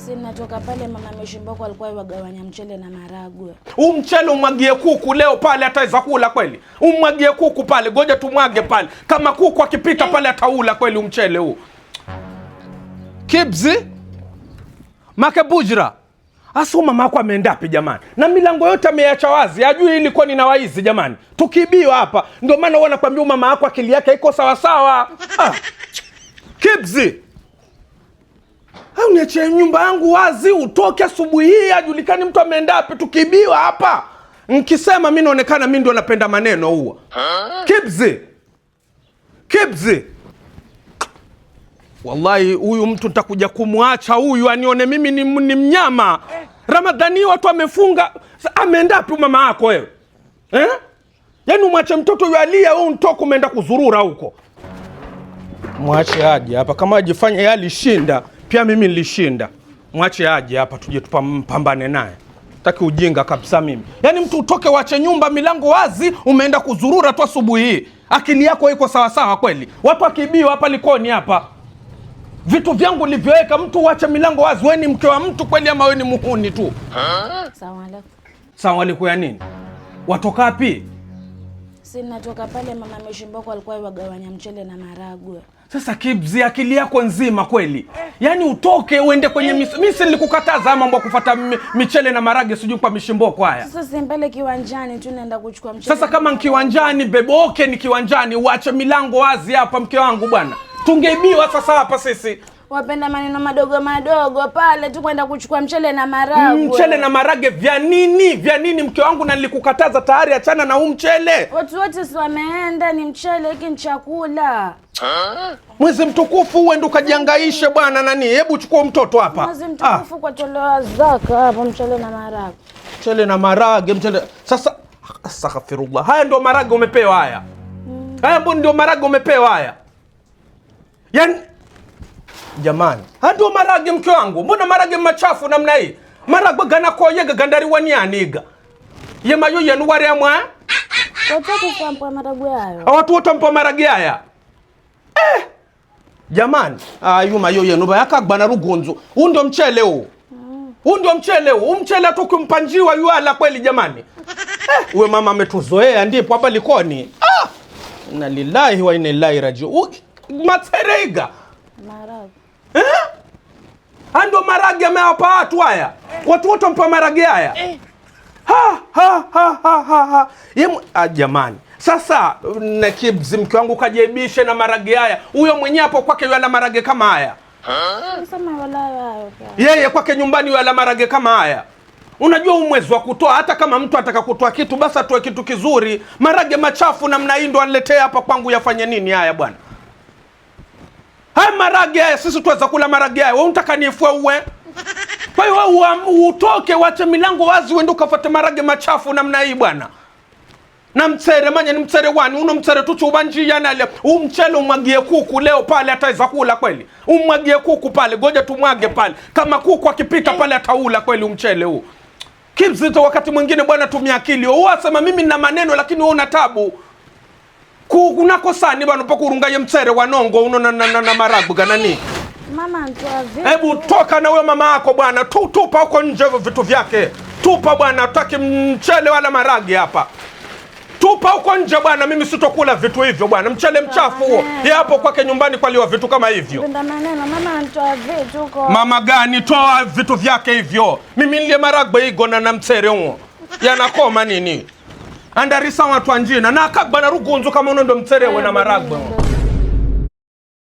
Si natoka pale mama Meshimboko alikuwa wagawanya mchele na maragwe. Huu mchele umwagie kuku leo pale ataweza kula kweli? Umwagie kuku pale, goja tumwage pale. Kama kuku akipita pale ataula kweli mchele huu. Kibzi make bujra. Asu mama yako ameenda wapi jamani? Na milango yote ameacha wazi, ajui ilikuwa nina waizi jamani. Tukibiwa hapa. Ndio maana huwa nakwambia mama yako akili yake iko sawa sawa. Ah. Kibzi. Au niache nyumba yangu wazi utoke asubuhi hii ajulikani mtu ameenda wapi tukibiwa hapa. Nkisema mimi naonekana mimi ndio napenda maneno huo. Kibzi. Kibzi. Wallahi huyu mtu nitakuja kumwacha huyu anione mimi ni mnyama. Ramadhani watu amefunga, ameenda wapi mama yako wewe? Eh? Yaani umwache mtoto huyu alia wewe untoka umeenda kuzurura huko. Mwache aje hapa kama ajifanye yeye alishinda, pia mimi nilishinda. Mwache aje hapa tuje tupambane naye. Taki ujinga kabisa mimi. Yaani mtu utoke uache nyumba milango wazi umeenda kuzurura tu asubuhi hii. Akili yako iko sawa sawa kweli? Watu wakibiwa hapa Likoni hapa. Vitu vyangu nilivyoweka mtu uache milango wazi, wewe ni mke wa mtu kweli ama wewe ni muhuni tu? Salamu alaikum. Salamu alaikum ya nini? Watoka wapi? Si natoka pale mama Meshimboko alikuwa wagawanya mchele na maragwe. Sasa Kibzi, akili yako nzima kweli? Yaani utoke uende kwenye mimi si nilikukataza mambo ya kufuata michele na marage sijui kwa mishimboko haya. Sasa si mbele kiwanjani tu naenda kuchukua mchele. Sasa kama nkiwanjani beboke ni kiwanjani uache milango wazi hapa mke wangu bwana. Tungeibiwa sasa hapa sisi. Wapenda maneno madogo madogo pale tu kwenda kuchukua mchele na maragwe. Mchele na marage vya nini? Vya nini mke wangu, na nilikukataza tayari, achana na huu mchele. Watu wote si wameenda, ni mchele hiki ni chakula. Mwezi mtukufu uende ukajihangaishe bwana nani. Hebu chukua mtoto hapa. Mwezi mtukufu kwa tolewa zaka hapo mchele na marage. Mchele na marage, mchele. Sasa astaghfirullah. Haya ndio marage umepewa haya. Haya ndio marage umepewa haya. Yaani jamani, haya ndio marage mke wangu. Mbona marage machafu namna hii? Marage gana koyega gandari wanianiga. Yemayo yenu wale amwa? Watoto sampa marage hayo. Watu wote mpa marage haya. Jamani, yuma yo yenu bayakagba rugunzu. Huu ndio mchele huu. Huu ndio mchele huu. Huu mchele tu ukimpanjiwa yuala kweli jamani. Uwe mama ametuzoea ndipo hapa Likoni. Inna lillahi wa inna ilaihi rajiun. Matereiga. Marage. Ando marage amewapa watu haya. Watu wote mpa marage haya. Ha ha ha ha ha ha. Yemu, jamani. Sasa na Kibzi mke wangu kajaibishe na marage haya. Huyo mwenyewe hapo kwake yala marage kama haya. Sema wala hayo pia. Yeye kwake nyumbani yala marage kama haya. Unajua huu mwezi wa kutoa, hata kama mtu ataka kutoa kitu basi atoe kitu kizuri. Marage machafu namna hii ndo aniletee hapa kwangu yafanye nini haya bwana? Haya marage haya sisi tuweza kula marage haya. Wewe unataka nifue uwe? Kwa hiyo wewe utoke uache milango wazi uende ukafuate marage machafu namna hii bwana. Na mchere manya ni mchere wani uno mchere tuchuba njia nale. Huu mchele umwagie kuku leo pale ataweza kula kweli? Umwagie kuku pale, goja tumwage pale. Kama kuku akipita pale ataula kweli mchele huu. Kibzi wakati mwingine bwana tumia akili. Wewe unasema mimi nina maneno lakini wewe una tabu. Kunakosani bwana pokurungaye mchere wa nongo uno na marabu gana nini? Mama antoa vitu. Hebu toka na huyo mama yako bwana. Tupa huko nje hivyo vitu vyake. Tupa bwana, hataki mchele wala maragi hapa. Tupa huko nje bwana, mimi sitokula vitu hivyo bwana. Mchele mchafu huo. Yeye hapo kwake nyumbani kwaliwa vitu kama hivyo. Penda maneno, mama antoa vitu huko. Mama gani toa vitu vyake hivyo? Mimi nilie maragwe igo na mchere huo. Yanakoma nini? Andarisa watu anjina na akagba na rugunzu kama uno ndo mchere we na maragwe huo.